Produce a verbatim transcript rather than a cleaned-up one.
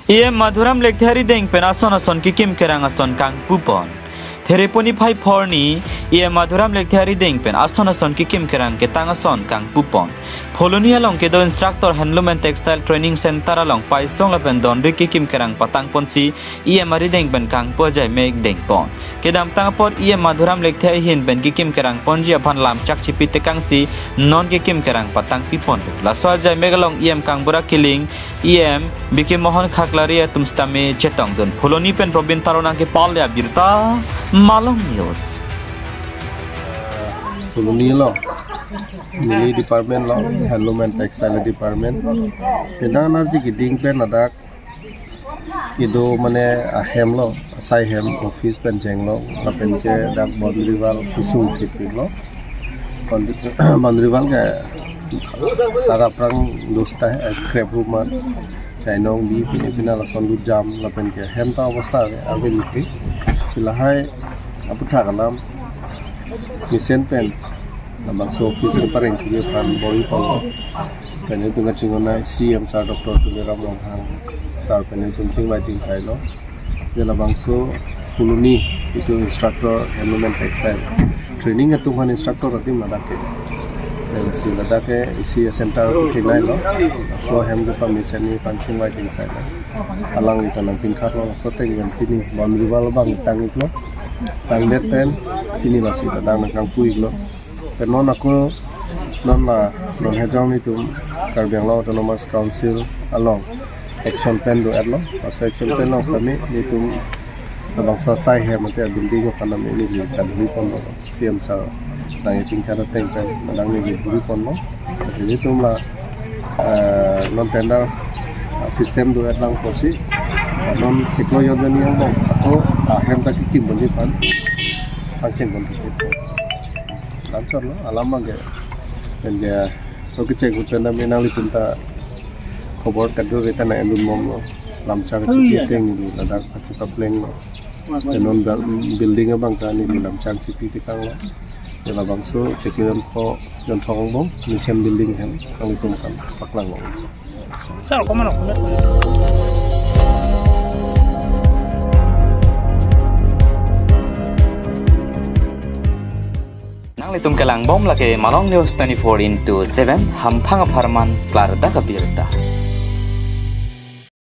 E M Madhuram Lekthe arideng pen ason ason kekim kerang ason kangpupon. Thereponi phai phorni, E M Madhuram Lekthe arideng pen ason ason kekim kerang ketang ason kangpupon. Phuloni along kedo instructor Handloom and Textile Training Center along paisong lapen donri kekim kerang patangponsi E M arideng pen kangpu ajai mek dengpon. Kedamtang apot E M Madhuram Lekthe ahin pen kekim kerang ponji aphan lamchak chipi tekangsi non kekim kerang patangpipon. Laso ajai mek along E M Kangbura Killing, E M B K Mohon Khaklari atum sitame chetongdun. Phuloni pen Probin Taron nangkepale abirta, Malong News. Phuloni lo, neli department lo, Handloom and Textile department. Kedang narji keding pen ladak kedo mane ahem lo, asai hem office pen chenglo, lapen ke dak boundary wall kusung kipiklo. Boundary, boundary wall ke arap rang dosta, eh, krep human. Chainong bi pine pina lason lut jam, lapen ke hem ta obostha ke arve niti. Lahai aputhak alam mesen pen labangso office ke pareng kiri aphan bor-ipon. Pen itum kachinghon C M sir Doctor Tuliram Ronghang sir pen itum chingvai chingsailo. Dia labangso Phuloni itum instructor Handloom and Textile training atum aphan instructor atum ladak ke. Lasi ladak ke isi center kekinailo. Laso ahem kepamesen ni aphan chingvai chingsailo. Alanglitum nangpingkharlo, laso ateng pen pini boundary wall abang tang-iklo. Tangdet pen pini lasi ladak nangkangpu-iklo. Pen non ako non la non hejong nitum Karbi Anglong Autonomous Council along action plan do-etlo. Laso action plan along sitame nitum labangso asai hem mate building aphan nami neli kaduri ponlo. C M sir nangpingkar ateng pen nang neli duri ponlo. Jadi nitum la, eh, non tender, ah, system do-et lang pusi non keklo yon jani angbong ako ahem ta kekim ponji aphan pangcheng pon kekip. Lamchot lo, alam abang ke. Pen ke to kecheng pen nami nanglitum ta khobor kadokave ta nang-endun bomlo. Lamchak chipi ateng neli ladak achukaplenglo. Pen non ba-, building abang ta neli lamchak chipi tekanglo. Dia labangso chiklo jon pho jon thong angbong mesen building ahem nanglitum aphan paklanglo. Sir, comment, comment. Nanglitum kelangbom lake Malong News twenty-four into seven, hamphang apharman klardak abirta.